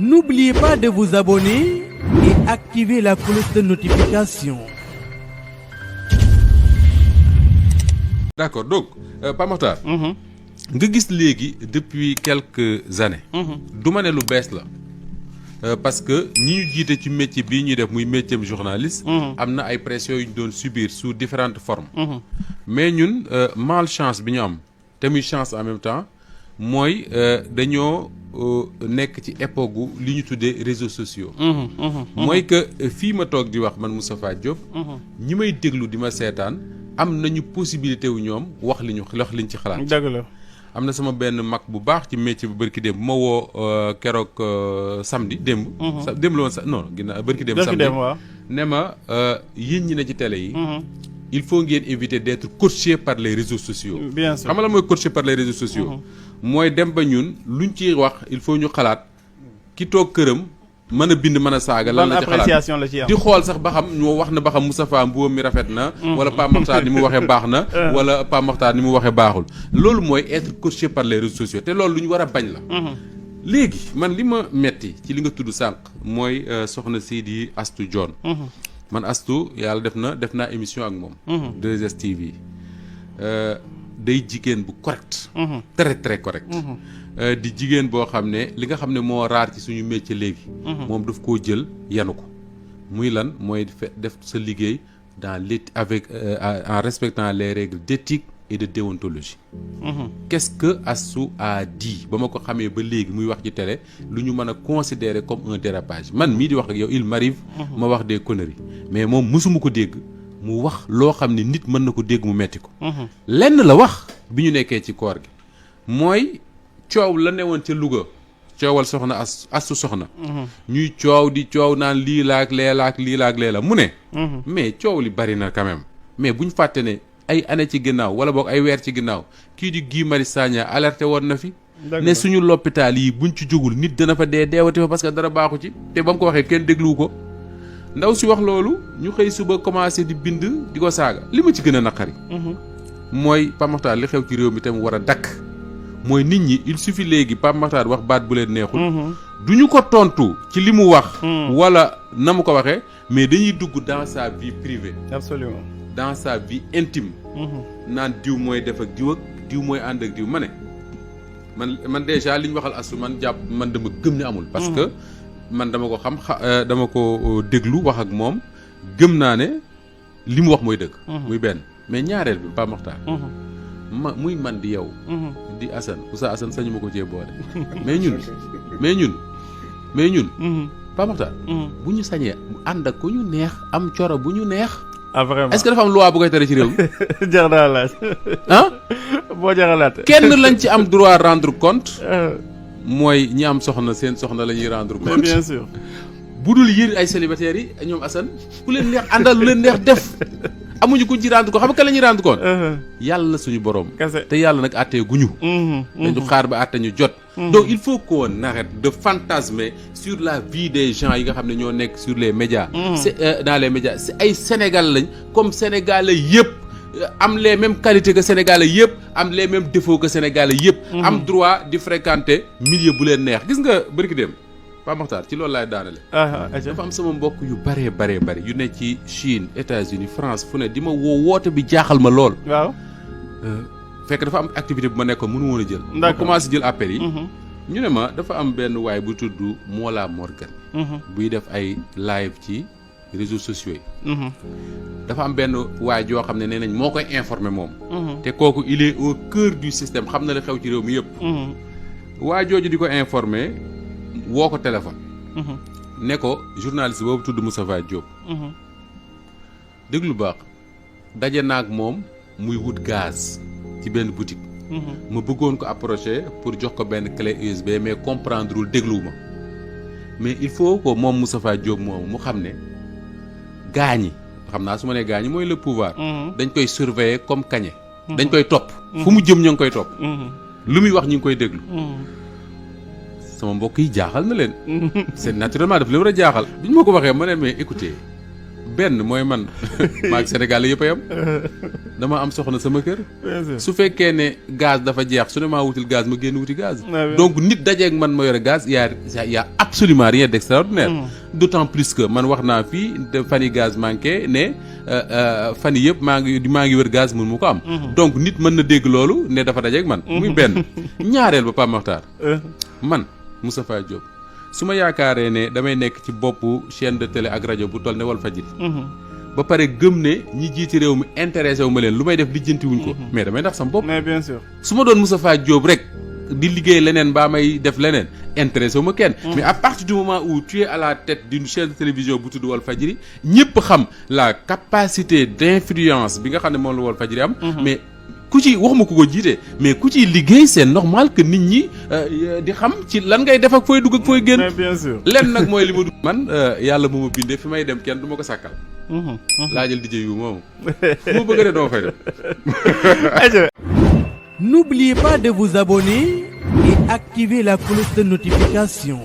N'oubliez pas de vous abonner et activer la cloche de notification. D'accord donc Pape Makhtar. nga gis léegi depuis quelques années. du ma ne lu bees la. Parce que ñi ñu jiite ci métier bii ñuy def muy métier journaliste. am na ay pressions yu ñu doon subir sous différentes formes. mais ñun malchance bi ñu am te muy chance en même temps mooy dañoo nekk ci époque gu li ñu tuddee réseaux sociaux. mooy que fii ma toog di wax man Moustapha Diop. ñi may déglu di ma seetaan am nañu possibilité wu ñoom wax liñ ci xalaat. dëgg la. am na sama benn mag bu baax ci métier bu bërki démb bu ma woo keroog samedi démb. démb la woon non ginnaaw bërki démb samedi ne ma yéen ñi ne ci télé yi. il faut ngeen éviter d'être coaché par les réseaux sociaux. bien sûr xam nga la mooy coaché par les réseaux sociaux. mooy dem ba ñun luñ ciy wax il faut ñu xalaat ki toog këram mën a bind mën a saaga. lan la ci xalaat appréciation la ci am di xool sax ba xam ñoo wax na ba xam Moustapha mbubbam mi rafet na. wala Pape Makhtar ni mu waxee baax na. wala Pape Makhtar ni mu waxee baaxul. loolu mooy être coaché par les réseaux sociaux te loolu lu ñu war a bañ la. léegi man li ma metti ci li nga tudd sànq mooy soxna si di Astou Dione. man Astou yàlla def naa émission ak moom. 2STV day jigéen bu correct. très très correct. di jigéen boo xam ne li nga xam ne moo raar ci suñu métier léegi. moom daf koo jël yanu ko. muy lan mooy def sa liggéey dans avec en respectant les règles d'éthique et de déontologie. Qu'est-ce que Astou a dit ba ma ko xamee ba léegi muy wax ci télé lu ñu mën a considérer comme un dérapage man mii di wax ak yow il m'arrive ma wax des conneries mais moom mësuma ko dégg mu wax loo xam ne nit mën na ko dégg mu metti ko. lenn la wax bi ñu nekkee ci koor gi mooy coow la newoon ca Louga coowal soxna Astou soxna. ñuy coow di coow naan lii laak lee laak lii laak lee la mu ne. mais coow li bari na quand même mais buñ fàtte ne ay année ci ginnaaw wala boog ay weer ci ginnaaw kii di Guy Marius Sagna alerté woon na fi. ne suñu l'hôpital yi buñ ci jógul nit dana fa deewati fa parce que dara baaxu ci te ba mu ko waxee kenn dégluwu ko. ndaw si wax loolu ñu xëy suba commencé di bind di ko saaga li ma ci gën a naqari. mooy Pape Makhtar li xew ci réew mi tam war a dakk mooy nit ñi il suffit léegi Pape Makhtar wax baat bu leen neexul. du ñu ko tontu ci li mu wax. wala na mu ko waxee mais dañuy dugg dans sa vie privée. absolument dans sa vie intime. naan diw mooy def ak diw mooy ànd ak diw ma ne man déjà li ñu waxal Astou man jàpp man dama gëm ne amul. parce que man dama ko xam dama ko déglu wax ak moom gëm naa ne li mu wax mooy dëgg. muy benn mais ñaareel bi Pape Makhtar. muy man di yow. di Assane Oustaz Assane sañu ma ko cee boole. mais ñun. Pape Makhtar. bu ñu sañee ànd ak ku ñu neex am coro bu ñu neex. ah vraiment est-ce que dafa am loi bu koy tere ci réew mi. jar naa laaj. boo jaralaat. kenn lañ ci am droit rendre compte. mooy ñi am soxna seen soxna la ñuy rendre compte. mais bien sûr. bu dul yéen ay célibataires yi ñoom Assane ku leen neex àndal lu leen neex def amuñu kuñ ci rendre compte xam nga la ñuy rendre compte. yàlla suñu borom. te yàlla nag àttee guñu. dañu xaar ba àtte ñu jot. donc il faut qu'on arrête de fantasmer sur la vie des gens yi nga xam ne ñoo nekk sur les médias. c'est dans les médias c'est ay Sénégal lañ comme Sénégalais yëpp. am les mêmes qualités que Sénégalais yëpp am les mêmes défauts que Sénégalais yëpp. am droit di fréquenter milieu bu leen neex gis nga bërki dem Pape Makhtar ci loolu laay daanale. dafa am sama mbokk yu bari yu ne ci Chine États-Unis France fu ne di ma woote bi jaaxal ma lool. waaw. fekk dafa am activité bu ma nekkoon mënu woon a jël. ma commencé jël appel yi. ñu ne ma dafa am benn waay bu tudd Mollah Morgan. buy def ay live ci réseaux sociaux yi. dafa am benn waay joo xam ne nee nañ moo koy informer moom. te kooku il est au cœur du système xam na li xew ci réew mi yëpp. waa jooju di ko informer woo ko téléphone. ne ko journaliste boobu tudd Moustapha Diop. déglu baax daje naag moom muy wut gaz ci benn boutique. ma bëggoon ko approcher pour jox ko benn clé USB mais comprendrewul dégluwuma mais il faut que moom Moustapha Diop moomu mu xam ne gaañi xam naa su ma nee gaañi mooy le pouvoir. dañ koy surveiller comme kañe. dañ koy topp. fu mu jëm ñoo ngi koy topp. lu muy wax ñu ngi koy déglu. sama mbokk yi jaaxal na leen. c'est naturellement daf leen war a jaaxal. bi ñu ma ko waxee ma ne mais écoutez benn mooy man maa ak Sénégal yëpp a yam dama am soxna sama kër. bien sûr. su fekkee ne gaz dafa jeex su ne maa wutil gaz ma génn wuti gaz. bien. donc nit dajeeg man ma yore gaz y a absolument rien d'extraordinaire. d'autant plus que man wax naa fii fan yi gaz manqué ne fan yi yëpp maa ngi wër gaz mun mu ko am. donc nit mën na dégg loolu ne dafa dajeeg man. muy benn ñaareel ba Pape Makhtar. man Moustapha Diop su ma yaakaaree ne damay nekk ci boppu chaîne de télé ak rajo bu toll ne Walfadjri. ba pare gëm ne ñi jiiti réew mi intéressé wu ma leen lu may def lijjanti wuñ ko. mais damay ndax sama bopp. mais bien sûr. su ma doon Moustapha Diop rek di liggéey leneen mbaa may def leneen intéressé wu ma kenn. mais à partir du moment où tu es à la tête d'une chaîne de télévision bu tudd Walfadjri ñëpp xam la capacité d'influence bi nga xam ne moom la Walfadjri am. mais ku ci waxuma ku ko jiite mais ku ciy liggéey c'est normal que nit ñi di xam ci lan ngay def ak fooy dugg ak fooy génn. mais bien sûr. lenn nag mooy li ma dugg. man yàlla moo ma bindee fi may dem kenn du ma ko sàkkal. laajal DJ yu moomu fu ma bëgg a dama fay dem. N'oubliez pas de vous abonner et activer la cloche de notification.